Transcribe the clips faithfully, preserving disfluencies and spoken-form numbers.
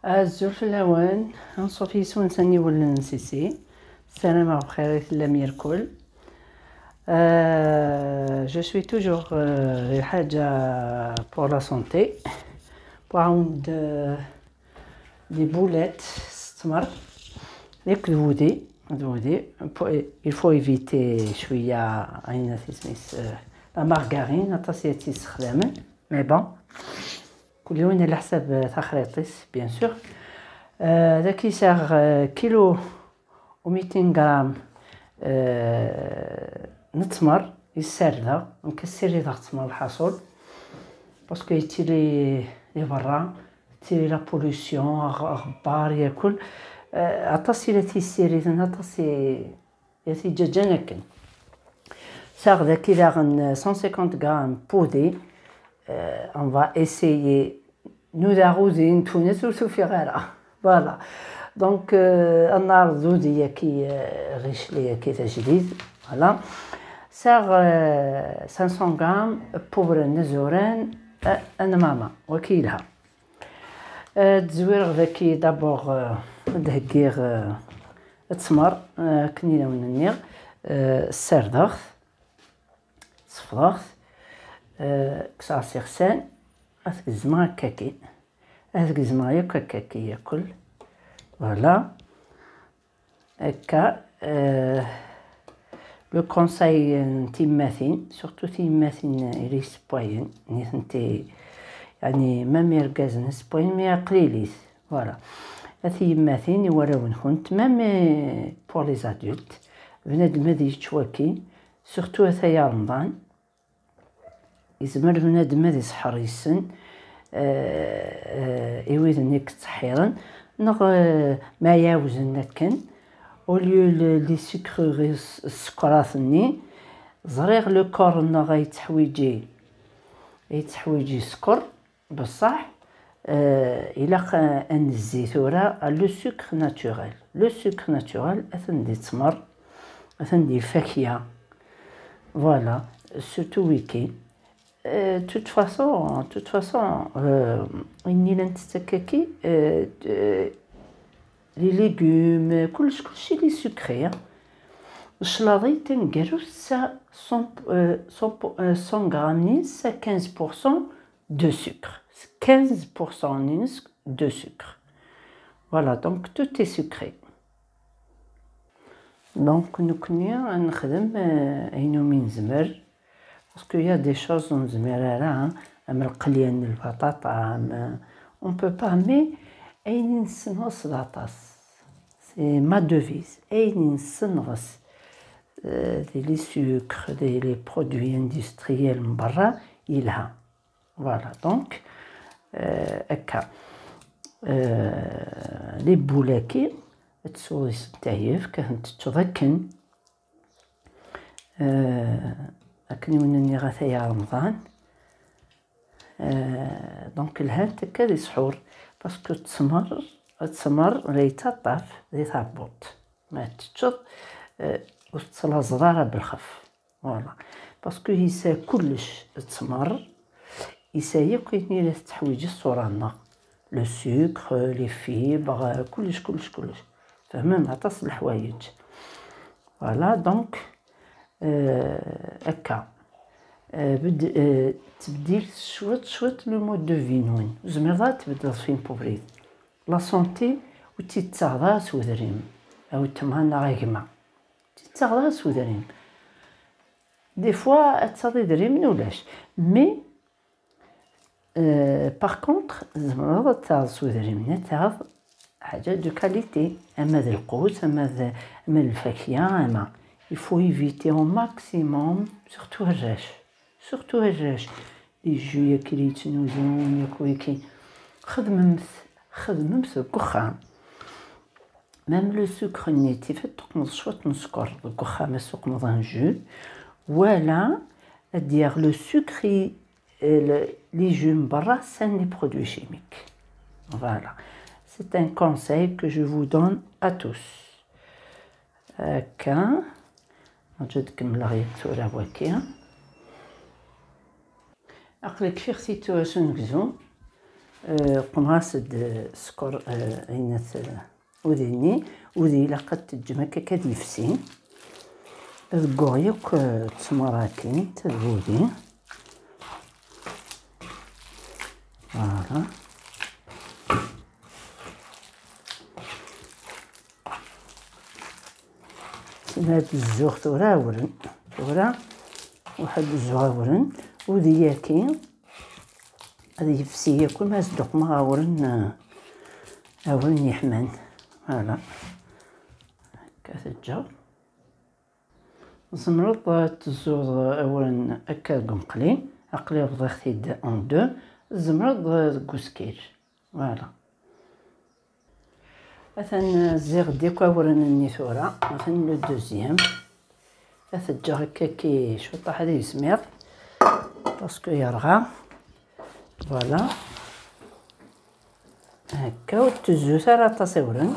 Azul fell-awen, anṣuf yis-wen s aniwel n Sisi. Ssarameɣ bxir i tellam irkul. Euh, je suis toujours euh, di lḥaǧa pour la santé. Pour عاود euh, des boulettes s ttmer. Yak d wudi, d wudi. Il faut éviter شوية, ayen isem-is, euh, la margarine, aṭas i tt-yessexdamen. Mais bon, كل يوم على حسب تخريطيس، bien sûr. آه، ذاك يساغ آه، كيلو و200 غرام آه، نتمر يسردغ، نكسر ذا تمر الحصول. Parce que يتيلي يبرا، يتيلي la pollution، غبار ياكل. آه، عطاسي لا تيسيري، عطاسي يا سي جاجا نكن. ساغ ذاكي داغن cent cinquante غرام بودي. آه، on va essayer. نودا غوزي نتونس وسوفي غيرها. Voilà. Donc euh, النار زودي ياكي آه، غيش لي ياكي تجديد. Voilà. ساغ آه، خمسمية غرام بوبر نزوران. آه، انا ماما وكيلها. آه، تزوير ذاكي d'abord آه، دهقيغ آه، التمر آه، كنينة وننيغ آه، السردغ. صفرات آه، كسار سيغسان. أثقزمها كاكي. أثقزمها ياك كاكي ياكل. Voilà. هكا آه، le conseil ن تيماتين، surtout تيماتين إلي سبواين، نيثنتي يعني ما ميرقازن سبواين مي قليليت. Voilà. أثيماتين يوراون كنت même pour les adultes. بنادم هذه تشواكي، surtout أثايا رمضان. يزمر بنادم هذه سحر يسن آه، آه، إيويد نيك تحيرن نغ آه، ما ياوزن لكن. Au lieu les sucreries السكرات ني زريغ le corps نغ يتحويجي يتحويجي سكر. بصح آه، إلا أن الزيت ورا le sucre naturel. Le sucre naturel أثن دي تمر، أثن دي فاكية. Voilà. Surtout ويكي. Euh, de toute façon, de toute façon, euh, إني لن تتككي euh, euh, les légumes, كلش كلش لي sucré. الشلاضي تنقروس 100 100 غرام نيس 15% de sucre. 15% نيس de sucre. Voilà, donc tout est sucré. Donc نكني نخدم آه، عينو من زمر. Parce qu'il y a des choses نزمر راه أم القليان البطاطا أم on peut pas mais عين نسنغس لاطاس. C'est ma devise. عين نسنغس آه، des les sucres, des les produits industriels من برا يلها. Voilà, donc euh, هكا آه، les boulettes تسويس تاعي كانت تتضكن آه، أكن يونني غثايا رمضان. آه، donc الهان تكا دي سحور parce que التمر التمر ريتا طاف دي ثابوت ما تتشط آه، وتصلى زرارة بالخف. Voilà. Parce que يسا كلش التمر يسا يكويتني لا تحويج الصورة le sucre, les fibres, كلش كلش كلش. فهمنا عطاس الحوايج. Voilà, donc euh, هكا آه، بد... آه، تبديل شويط شويط le mode de vie نون زميضة تبدل فين بوبريد la santé وتتساغ راس ودريم أو تمانا غيما تتساغ راس ودريم. Des fois تساضي دريم ولاش mais Euh, par contre تزمرض تاغ سودريم نتاغ حاجة de qualité أما ذا القوت أما ذا أما الفاكية أما il faut éviter au maximum surtout الراش surtout الراش les jus ياك اللي يتنوزون ياك ويكي خدممت خدممت كوخام même le sucre ني تيفت تقمض شوية نسكر كوخام سوق مضان jus ولا دير le sucre les jus من برا sans les produits chimiques. Voilà. C'est un conseil que je vous donne à tous. هكا نجد كمل غير ثورة وكيا أقلك في خسيتو سنكزو Eh, qmeɣ-as-d sskeṛ, eh, ayen at, eh, udi-nni, udi ilaq ad teǧǧem akka ad yefsi. Ad gguɣ yakk, eh, ttmeṛ-akin, d wudi. Voilà. Ad d-zzuɣ tura awren. Tura, ruḥ ad d-zzuɣ awren. Udi-yaki ad yefsi yakk, ma as-d-uqmeɣ awren, eh, awren yeḥman. Voilà. Akka teǧǧa. Tzemreḍ ad tezzuḍ awren akka deg umqli, aqli bḍiɣ-t-id en deux, tzemreḍ deg uskir. Voilà. Atan ziɣ-d akk awren-nni tura. Atan le deuxième. Ad t-ǧǧeɣ akka ki cwiṭaḥ ad yismiḍ. Parce que yerɣa. Voilà. Akka ur tettuzut ara aṭas awren.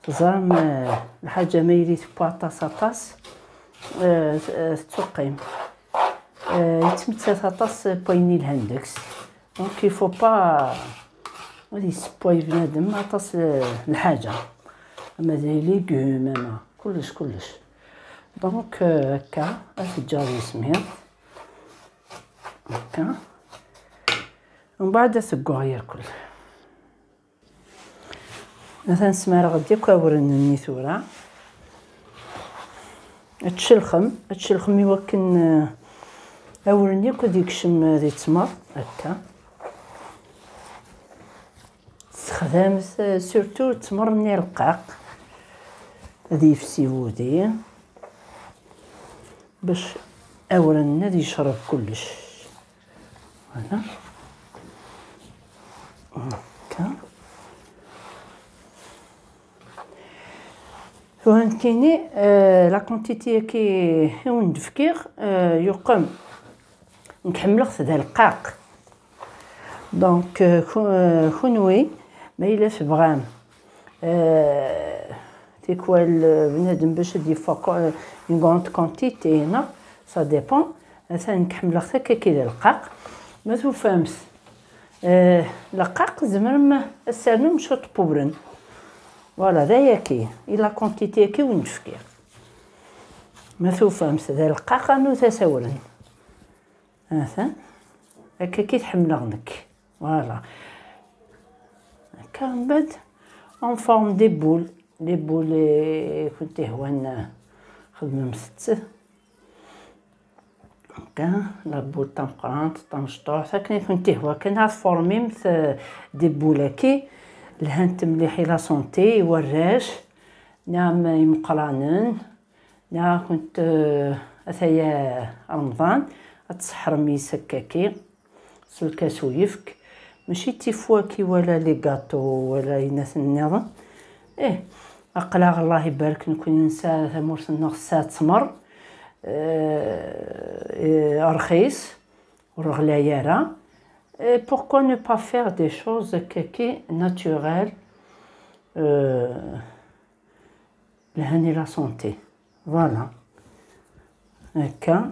Teẓram, eh, lḥaǧa ma yili tewwa aṭas, aṭas, eh, t-, eh, tettuqqim. Eh, yettmettat aṭas n wayen yelhan deg-s. Donc, il faut pas ad yessewway bnadem aṭas, eh, lḥaǧa. Ama d les légumes, ama kullec, kullec. Donc, eh, akka, ad t-ǧǧeɣ ad yismiḍ. Akka. Umbeɛd ad t-gguɣ yakk. Atan smareɣ-d yakk awren-nni tura. Ad tcelxem, ad tcelxem i wakken, eh, awren yakk ad yekcem, eh, di ttmer, akka. Tessexdamet, eh, surtout ttmer-nni rqaq. Ad yefsi wudi. Bac awren ad yecreb kullec. Voilà. Akka. Tura nekkini, eh, la quantité-agi i wen-d-fkiɣ, eh, yuqem. Nekk ḥemmleɣ-t d aleqqaq. Donc, euh, ku-, euh, kunwi, ma yella tebɣam, euh, tikwal, euh, bnadem bac ad yeffeɣ, euh, une grande quantité, neɣ, ça dépend. Atan nekk ḥemmleɣ-t akka ki d aleqqaq. Ma tufamt, euh, aleqqaq, tzemrem ad s-ternum cwiṭ n wewren. Voilà, d ayaki, i la quantité-agi wen-d-fkiɣ. Ma tufamt d aleqqaq, rnut-as awren. Atan. Akka ki t-ḥemmleɣ nekk. Voilà. Akka, mbeɛd, on forme des boules. Les boules i kent-ihwan, xedmemt-tt. Akka, la boule tameqqrant, tamecṭuḥt, akken i kent-ihwa kan, ad tformimt, euh, des boules-agi. Lhant mliḥ i la santé, i warrac, neɣ imeqqranen. Neɣ kunt, euh, ataya Remḍan, ad tseḥrem yis-s akkaki, s lkas uyefk. Mačči d tifwaki wala les gâteaux wala ayen nniḍen. Ih, aql-aɣ, Allah ibarek, nekkni nesɛa tamurt-nneɣ tesɛa ttmer, euh, euh, rxis, ur ɣlay ara. Et pourquoi ne pas faire des choses akkaki naturelles, euh, lhan i la santé. Voilà. Akka.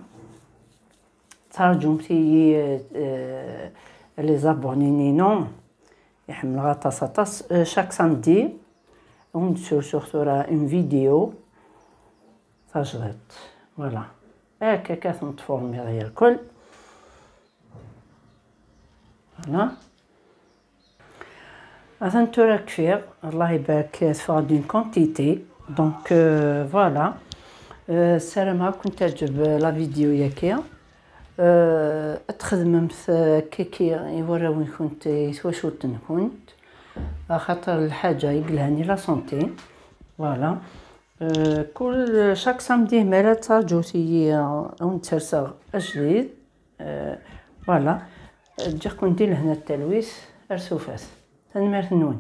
Ttṛaǧumt-iyi, euh, les abonnés-inu. Iḥemmleɣ aṭas, aṭas. Euh, chaque samedi, ad wen-d-ssurseɣ tura une vidéo tajdiṭ. Voilà. Akka, akka tent-tformiḍ irkel. Voilà. Atan tura kfiɣ, Allah ibarek, teffeɣ-d une quantité. Donc, euh, voilà. Euh, ssarameɣ ad kent-teɛǧeb la vidéo-yagi. Euh, ad txedmemt, euh, kiki i warraw-nkent, i twacult-nkent. Axaṭer lḥaǧa i yelhan i la santé. Voilà. Euh, kul, chaque samedi, mi ara ttṛaǧut-iyi, euh, ad wen-d-sserseɣ ajdid. Euh, voilà. Ǧǧiɣ-ken di lehna d talwit, ar tufat. Tanemmirt-nwen.